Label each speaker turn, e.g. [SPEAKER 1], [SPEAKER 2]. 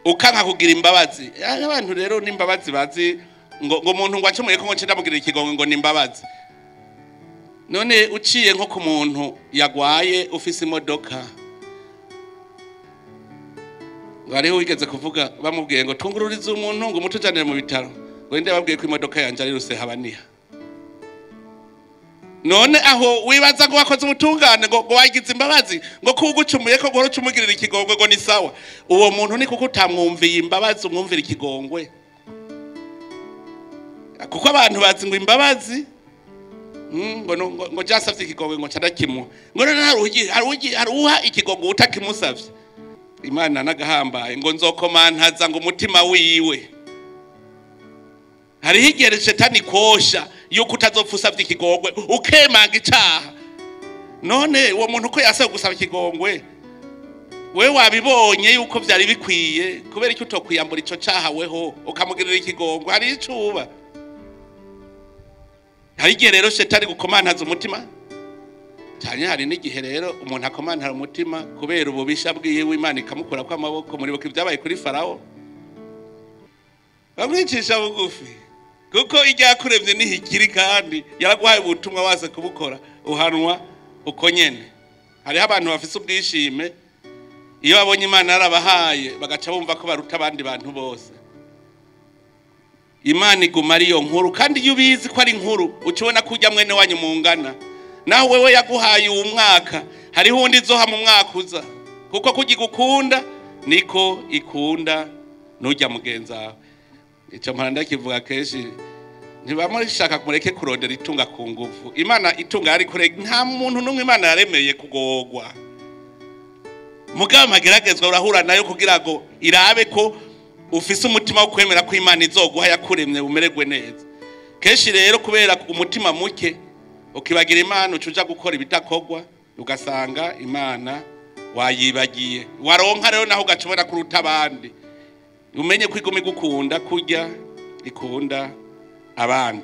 [SPEAKER 1] Ukanka kugira imbabazi. Abantu rero n'imbabazi bazi ngo umuntu ngo acumuye ko ngo ndamugirira ikigongwe ngo ni imbabazi. None uciye nko ku muntu yagwaye ufise imodoka, ngo hariho wigeze kuvuga bamubwiye ngo tungururize umuntu ngo umutujanire mu bitaro, ngo nde babwiye ko imodoka yanje ari rusehabaniha. None aho wibaza ngo wakoze ubutungane, ngo wagize imbabazi, ngo kugucumuye ko guhora ucumugirira ikigongwe ngo ni sawa. Uwo muntu ni kuko utamwumviye imbabazi umwumvira ikigongwe. Kuko abantu bazi ngo imbabazi ngo jasavye ikigongwe ngo cadakimuha, ngo none haruha ikigongwe utakimusavye. Imana nagahambaye ngo nzokomantaza ngo umutima wiwe. Hariho igihe shetani kosha yuko utazopfa usavye ikigongwe ukemanga icaha. None uwo muntu ko yasabwe gusaba ikigongwe, we wabibonye yuko vyari bikwiye, kubera icyo utokwiyambura ico caha weho ukamugirira ikigongwe, hari icuba. Hari igihe rero shetani gukomantaza umutima cyane, hari n'igihe rero umuntu akomantara umutima kubera ububisha bwiwe, Imana ikamukura kwa amaboko. Muribuka ibyabaye kuri Farao, bamwicisha bugufi kuko iryakuremye nihikiri, kandi yaraguhaye ubutumwa waze kubukora, uhanwa uko nyene. Hariho abantu bafise ubwishime iyo babonye Imana yarabahaye bagaca bumva ko baruta abandi bantu bose. Imana iguma ari iyo nkuru, kandi iyo ubizi ko ari inkuru uca ubona ko ujya mwene wanyu mungana. Naho wewe yaguhaye uwu mwaka, hariho uwundi izoha mu mwaka uza, kuko kurya igukunda niko ikunda nujya mugenzi wawe. Icyo mpora ndakivuga kenshi, ntibamushaka mureke kurondera itunga ku nguvu. Imana itunga yari kure, nta muntu n'umwe Imana yaremeye kugogwa. Mugabo amageragezwa urahura nayo kugira ngo irabe ko ufise umutima wo kwemera ko Imana izoguha yakuremye umererwe neza. Kenshi rero kubera umutima muke ukibagira Imana, ucuja gukora ibitakogwa, ugasanga Imana wayibagiye. Waronka rero naho ugacobora kuruta abandi. Umenye ko iguma igukunda kurya ikunda abandi.